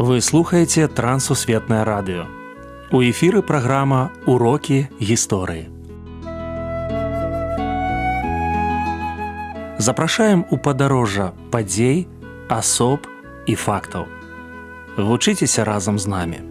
Вы слухаеце Трансусветнае радыё. У эфіры праграма «Урокі гісторыі». Запрашаем у падарожжа падзей, асоб і фактаў. Вучыцеся разам з намі.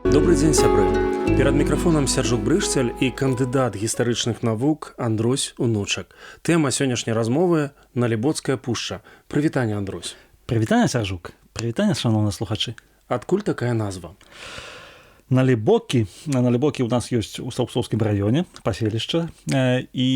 Добры дзень, сябры. Перад мікрафонам Сяржук Брышцель і кандыдат гістарычных навук Андрусь Унучак. Тэма сённяшняй размовы Налібоцкая пушча. Прывітанне, Андрусь. Прывітанне, Сяржук. Прывітанне, шаноўныя слухачы. Адкуль такая назва? Налібокі. Налібокі ў нас ёсць у Стаўпцоўскім раёне паселішча, і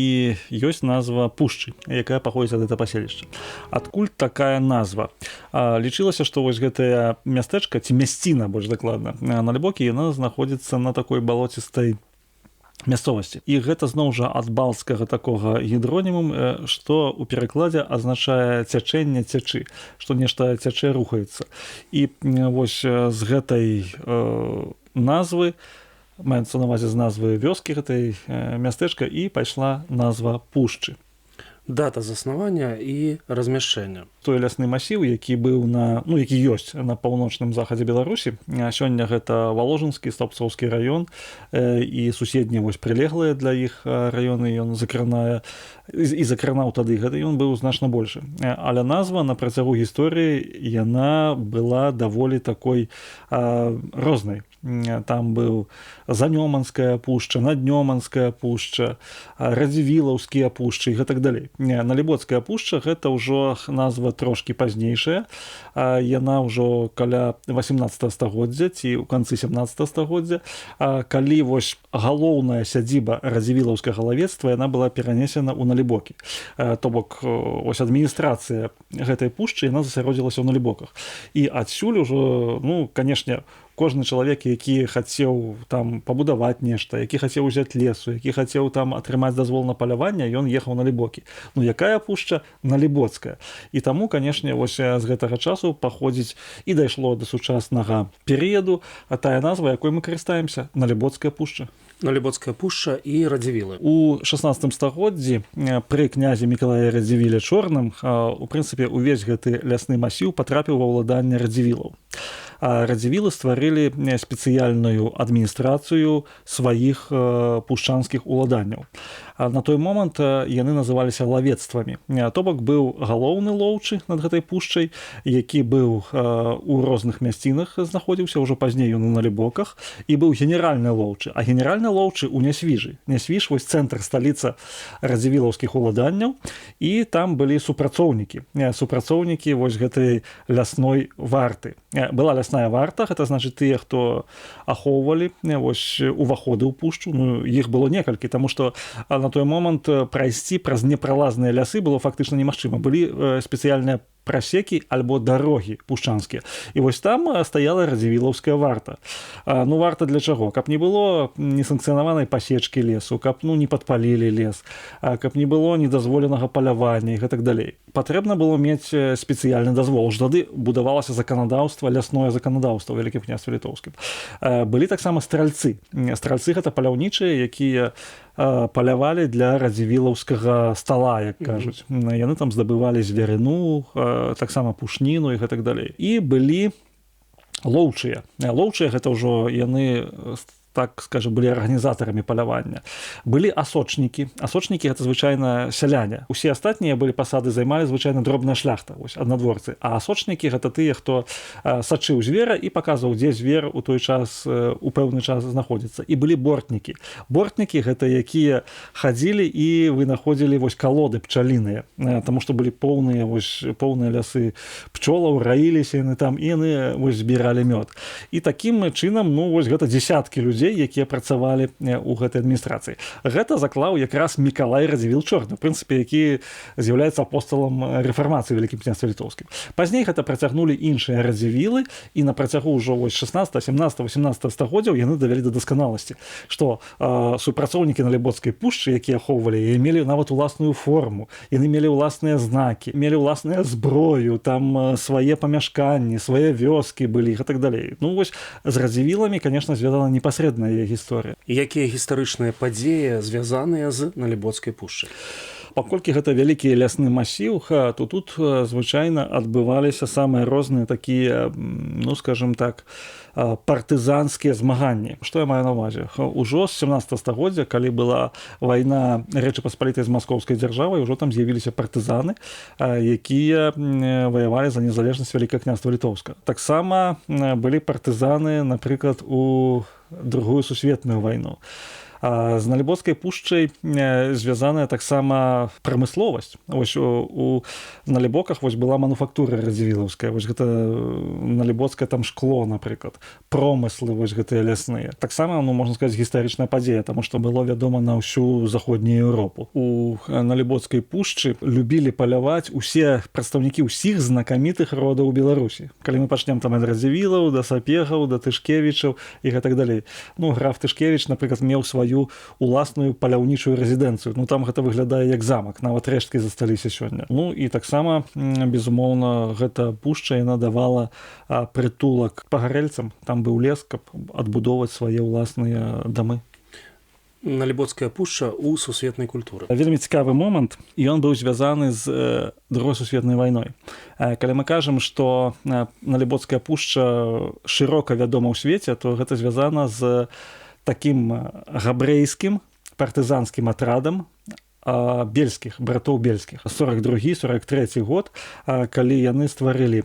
ёсць назва пушчы, якая паходзіць ад этого паселішча. Адкуль такая назва? Лічылася, што вось гэтае мястэчка, ці мясціна больш дакладна, Налібокі, яна знаходзіцца на такой балоцістай мясцовасці. І гэта зноў жа ад балцкага такога гідронімум, што ў перакладзе азначае цячэнне цячы, што нешта цячэ, рухаецца. І вось з гэтай назвы, маецца на увазе з назвы вёскі гэтай мястэчка, і пайшла назва пушчы. Дата заснавання і размяшчэння. Той лясны масіў, які быў на, ну, які ёсць на паўночным захадзе Беларусі, сёння гэта Валожынскі, Стаўпцоўскі раён і суседнія вось прылеглыя для іх раёны, ён закранае і закранаў тады гэта, ён быў значна большы. Але назва на працягу гісторыі яна была даволі такой рознай. Там быў Занёманская пушча, Наднёманская пушча, Радзівілаўскія пушчы і гэтак далей. Налібоцкая пушча гэта ўжо назва трошкі пазнейшая. Яна ўжо каля 18 стагоддзя ці ў канцы 17 стагоддзя, калі вось галоўная сядзіба радзівілаўскага лавецтва яна была перанесена ў Налібокі. То бок вось адміністрацыя гэтай пушчы яна засяродзілася ў Налібоках. І адсюль ужо, ну, канешне, кожны чалавек, які хацеў там пабудаваць нешта, які хацеў узяць лесу, які хацеў там атрымаць дазвол на паляванне, ён ехаў на Налібокі. Ну, якая пушча? Налібоцкая. І таму, канешне, вось з гэтага часу паходзіць і дайшло да сучаснага перыяду, а тая назва, якой мы карыстаемся, Налібоцкая пушча. Налібоцкая пушча і Радзівілы. У 16 стагоддзі пры князе Мікалае Радзівіле Чорным, у прынцыпе, увесь гэты лясны масіў патрапіў ва ўладанне Радзівілаў. Радзівілы стварылі спецыяльную адміністрацыю сваіх пушчанскіх уладанняў. На той момант яны называліся лавецтвамі. То бок быў галоўны лоўчы над гэтай пушчай, які быў у розных мясцінах знаходзіўся, ўжо пазней ён у Налібоках, і быў генеральны лоўчы. А генеральны лоўчы ў Нясвіжы. Нясвіж вось цэнтр, сталіца радзівілаўскіх уладанняў, і там былі супрацоўнікі. Супрацоўнікі вось гэтай лясной варты. Была лясная варта, гэта значыць тыя, хто ахоўвалі вось уваходы ў пушчу, ну, іх было некалькі, таму што на той момант прайсці праз непралазныя лясы было фактычна немагчыма. Былі спецыяльныя прасекі альбо дарогі пушчанскія. І вось там стаяла радзівілаўская варта. Ну, варта для чаго? Каб не было несанкцыянаванай пасечкі лесу, каб, ну, не падпалілі лес, каб не было недазволенага палявання і гэтак далей. Патрэбна было мець спецыяльны дазвол. Уж тады будавалася заканадаўства, лясное заканадаўства ў Вялікім княстве Літоўскім. Былі таксама стральцы. Стральцы гэта паляўнічыя, якія палявалі для радзівілаўскага стала, як кажуць. Яны там здабывалі звярыну, таксама пушніну і гэтак далей. І былі лоўчыя. Лоўчыя гэта ўжо яны, так скажем, былі арганізатарамі палявання. Былі асочнікі. Асочнікі гэта звычайна сяляне. Усе астатнія былі пасады займалі звычайна дробная шляхта, вось аднадворцы. А асочнікі гэта тыя, хто сачыў звера і паказваў, дзе звер у той час, у пэўны час знаходзіцца. І былі бортнікі. Бортнікі гэта якія хадзілі і вынаходзілі вось калоды пчаліныя, таму што былі поўныя вось поўныя лясы пчолаў, раіліся яны там, і яны вось збіралі мёд. І такім чынам, ну, вось гэта дзесяткі людзей, якія працавалі ў гэтай адміністрацыі. Гэта заклаў якраз Мікалай Радзівіл Чорны, у прынцыпе, які з'яўляецца апосталам рэфармацыі ў Вялікім княстве Літоўскім. Пазней гэта працягнулі іншыя Радзівілы, і на працягу ўжо вось 16, 17, 18 стагоддзяў яны давялі да дасканаласці, што супрацоўнікі Налібоцкай пушчы, якія ахоўвалі, мелі нават уласную форму, яны мелі ўласныя знакі, мелі ўласную зброю, там свае памяшканні, свае вёскі былі і гэтак далей. Ну вось з Радзівіламі, конечно, звязана непасрэдна яе гісторыя. Якія гістарычныя падзеі звязаныя з Налібоцкай пушчай? Паколькі гэта вялікі лясны масіў, то тут звычайна адбываліся самыя розныя такія, ну, скажем так, партызанскія змаганні. Што я маю на ўвазе? Ужо з 17 стагоддзя, калі была вайна Рэчы Паспалітай з Маскоўскай дзяржавай, ужо там з'явіліся партызаны, якія ваявалі за незалежнасць Вялікага княства Літоўска. Таксама былі партызаны, напрыклад, у Другую сусветную вайну. З Налібоцкай пушчай звязаная таксама прамысловасць. Вось у Налібоках вось была мануфактура радзівілаўская, вось гэта налібоцкае там шкло, напрыклад, промыслы вось гэтыя лясныя. Таксама, ну, можна сказаць, гістарычная падзея, таму што было вядома на ўсю заходнюю Еўропу. У Налібоцкай пушчы любілі паляваць усе прадстаўнікі ўсіх знакамітых родаў Беларусі. Калі мы пачнем там ад Радзівілаў, да Сапегаў, да Тышкевічаў і гэтак далей. Ну, граф Тышкевіч, напрыклад, меў сваю уласную паляўнічую рэзідэнцыю. Ну, там гэта выглядае як замак, нават рэшткі засталіся сёння. Ну і таксама, безумоўна, гэта пушча, яна давала прытулак пагарэльцам. Там быў лес, каб адбудоўваць свае ўласныя дамы. Налібоцкая пушча ў сусветнай культуры. Вельмі цікавы момант, і ён быў звязаны з Другой сусветнай вайной. Калі мы кажам, што Налібоцкая пушча шырока вядома ў свеце, то гэта звязана з такім габрэйскім партызанскім атрадам бельскіх, братоў бельскіх. 42-43 год, калі яны стварылі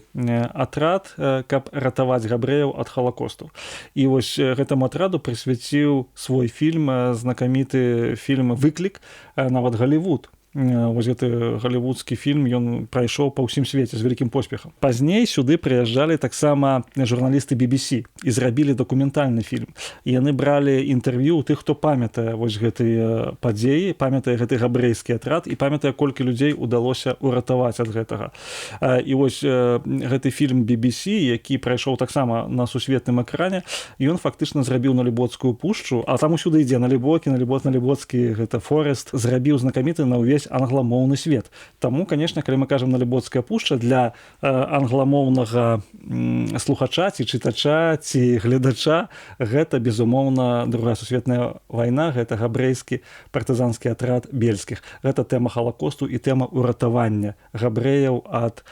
атрад, каб ратаваць габрэяў ад халакосту. І вось гэтаму атраду прысвяціў свой фільм, знакаміты фільм «Выклік», нават Галівуд. Вось гэты галівудскі фільм, ён прайшоў па ўсім свеце з вялікім поспехам. Пазней сюды прыязджалі таксама журналісты BBC і зрабілі дакументальны фільм. І яны бралі інтэрв'ю ў тых, хто памятае вось гэтыя падзеі, памятае гэты габрэйскі атрад і памятае, колькі людзей удалося ўратаваць ад гэтага. І вось гэты фільм BBC, які прайшоў таксама на сусветным экране, ён фактычна зрабіў Налібоцкую пушчу, а там усюды ідзе Налібокі, Налібот, Налібоцкі, гэта Форест, зрабіў знакаміты на ўвесь англамоўны свет. Таму, конечно, калі мы кажам Налібоцкая пушча, для англамоўнага слухача ці чытача ці гледача гэта, безумоўна, Другая сусветная вайна, гэта габрэйскі партызанскі атрад бельскіх. Гэта тэма халакосту і тэма ўратавання габрэяў ад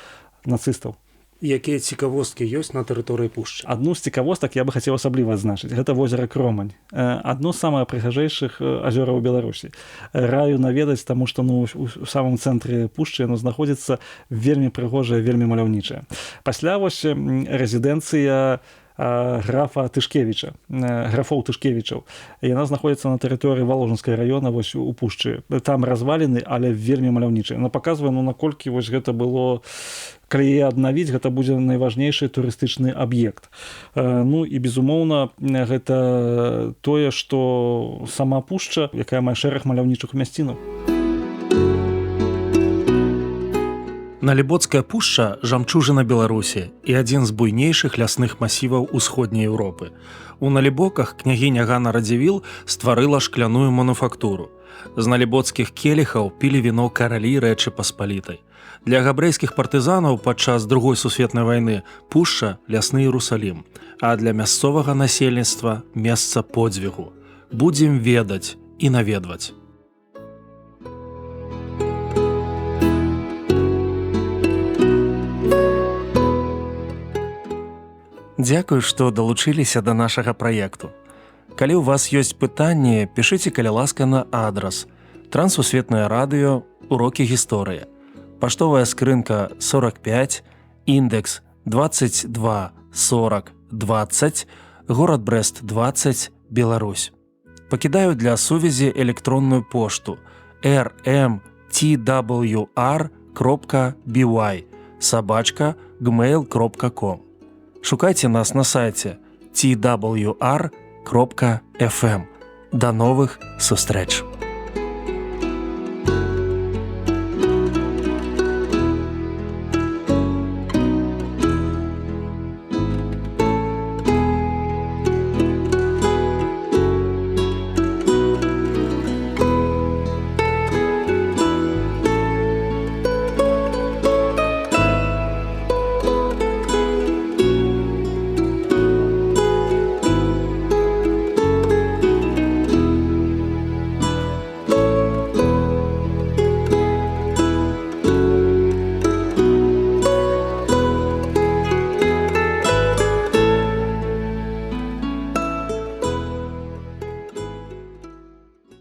нацыстаў. Якія цікавосткі ёсць на тэрыторыі пушчы? Адну з цікавостак я бы хацеў асабліва адзначыць. Гэта возера Кромань. Адно з самых прыгажэйшых азёраў Беларусі. Раю наведаць, таму што, ну, у самым цэнтры пушчы яно знаходзіцца, вельмі прыгожае, вельмі маляўнічае. Пасля вось рэзідэнцыя графа Тышкевіча, графоў Тышкевічаў. Яна знаходзіцца на тэрыторыі Валожынскага раёна, вось у пушчы. Там разваліны, але вельмі маляўнічыя. Яна паказвае, ну, наколькі вось гэта было, калі яе аднавіць, гэта будзе найважнейшы турыстычны аб'ект. Ну і, безумоўна, гэта тое, што сама пушча, якая мае шэраг маляўнічых мясцінаў. Налібоцкая пушча жамчужына Беларусі і адзін з буйнейшых лясных масіваў усходняй Еўропы. У Налібоках княгіня Ганна Радзівіл стварыла шкляную мануфактуру. З налібоцкіх келіхаў пілі віно каралі Рэчы Паспалітай. Для габрэйскіх партызанаў падчас Другой сусветнай вайны пушча лясны Іерусалім, а для мясцовага насельніцтва месца подзвігу. Будзем ведаць і наведваць. Дзякуй, што далучыліся да нашага праекту. Калі ў вас ёсць пытанні, пішыце, калі ласка, на адрас: Трансусветнае радыё, урокі гісторыі. Паштовая скрынка 45, індекс 22 40 20, горад Брэст 20, Беларусь. Пакідаю для сувязі электронную пошту rmtwr.by@gmail.com. Шукайце нас на сайце twr.fm. До новых сустрэч!